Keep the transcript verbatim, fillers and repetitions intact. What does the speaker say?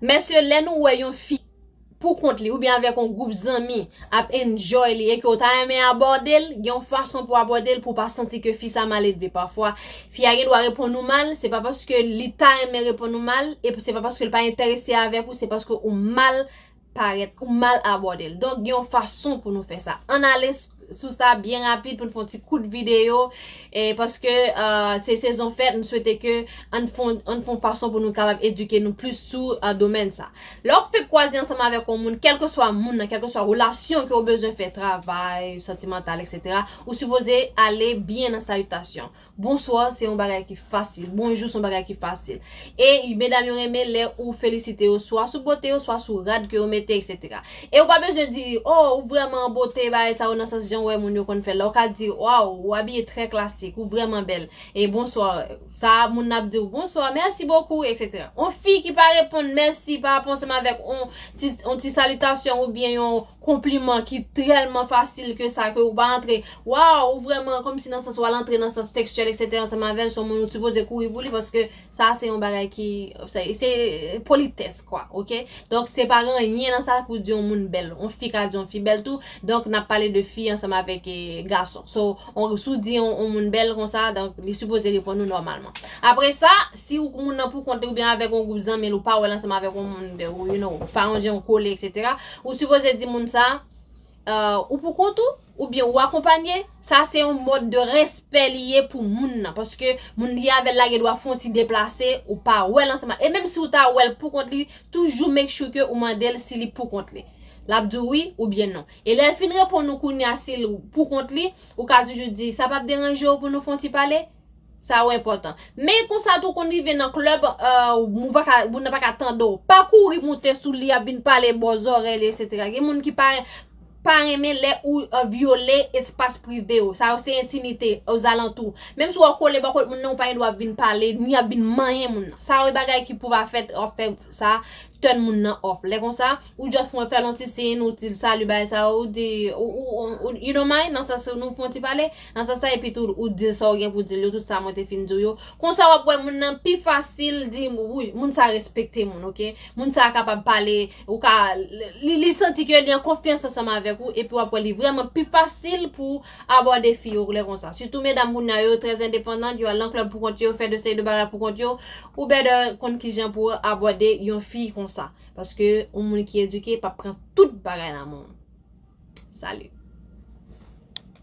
Mesye, lè nou wè yon fi pou kont li oubyen avèk yon gwoup zanmi ap enjoy li e ke w ta renmen abòde l, gen yon fason pou abòde l pou w pa santi ke fi sa maledve. Pafwa, fi a gen dwa reponn ou mal, se pa paske li ta renmen reponn ou mal, e se pa paske l pa enterese avèk ou, se paske ou mal parèt, ou mal abòde l. Donk, gen yon fason pou nou fè sa. Ann ale s- sou sa byen rapid pou n fè yon ti kout videyo, e paske uh, se sezon fèt, m swete ke ann fè yon fason pou nou kapab edike nou plis sou uh, domèn sa. Lè w fèk kwaze ansanm avèk yon moun, kèlkeswa moun nan, kèlkeswa relasyon ke w bezwen fè, travay, santimantal, etsetera, ou sipoze ale byen nan salitasyon. Bonswa se yon bagay ki fasil. Bonjou se yon bagay ki fasil. E medam yo renmen lè ou felisite yo, swa sou bote yo, swa sou rad ke yo mete, etsetera. E ou pa bezwen di, oh, ou vrèman an bote, bagay sa yo, nan sans jan w wè moun yo konn fè l la. Ou ka di, waw, ou abiye trè klasik, ou vrèman bèl. E bonswa, sa moun nan ap di w, bonswa, mèsi bokou, etsetera. Yon fi ki pa reponn mèsi pa rapò ansanm avèk yon ti, yon ti salitasyon oubyen yon konpliman ki tèlman fasil ke sa, ke ou pa antre, waw, ou vrèman kòmsi nan sans, w al antre nan sans seksyèl, etsetera, ansanm avè l, se yon moun ou sipoze kouri pou li, paske sa se yon bagay ki, se, se politès, kwa, oke? Donk, se pa gen anyen nan sa pou di yon moun bèl. Yon fi ka di yon fi bèl tou, donk n ap pale de fi ansanm avèk eh, gason. So, on, si w di yon, yon moun bèl konsa, donk, li sipoze reponn ou nòmalman. Apre sa, si ou moun nan pou kont li oubyen avèk yon gwoup zanmi l, ou pa wè l ansanm avèk yon moun, de, ou, you know, ou pa yon jan kole, etsetera, ou sipoze di moun sa, uh, ou pou kont ou, oubyen ou akonpanye, sa se yon mòd de respè li ye pou moun nan. Paske moun li avè l la gen dwa fè yon ti deplase, ou pa wè l ansanm. E menm si ou ta wè l pou kont li, toujou make sure ke ou mande l si li pou kont li. L ap di w wi oubyen non. E lè l fin reponn ou kounye a si l pou kont li, ou ka toujou di, sa p ap deranje w pou nou fè yon ti pale? Sa yo enpòtan. Men konsa tou konn rive nan klèb, uh, ou pa ka, moun nan pa ka tande w. Pa kouri moute sou li, ap vin pale bò zòrèy li, etsetera. Gen moun ki pa, pa renmen lè ou uh, vyole espas prive yo. Sa yo se entimite, ozalantou. Menm si w ap kole bò kot moun nan, ou pa gen dwa ap vin pale, ni ap vin manyen moun nan. Sa yo e bagay ki pou pa fèt, w ap fè sa, tèn moun nan off. Lè konsa, ou just fè l yon ti siy, ou di l salut, bagay sa yo, ou di, ou, ou, ou, you don't mind, nan sans nou fè yon ti pale, nan sans sa, epi tou, ou di l sa ou gen pou di l yo, tout sa mwen te fin di w yo. Konsa, w ap wè moun nan pi fasil di, wi, moun sa respekte moun, oke? Moun sa kapab pale, ou ka, li, li santi ke li an konfyans ansanm avèk ou, epi w ap wè li vrèman pi fasil pou abòde fi yo lè konsa. Sitou medam kounye a yo trè endepandan, yo al nan klèb pou kont yo, fè de seri de bagay pou kont yo, ou better konn kijan pou abòde yon fi konsa. Paske yon moun ki edike p ap pran tout bagay nan men w. Salut.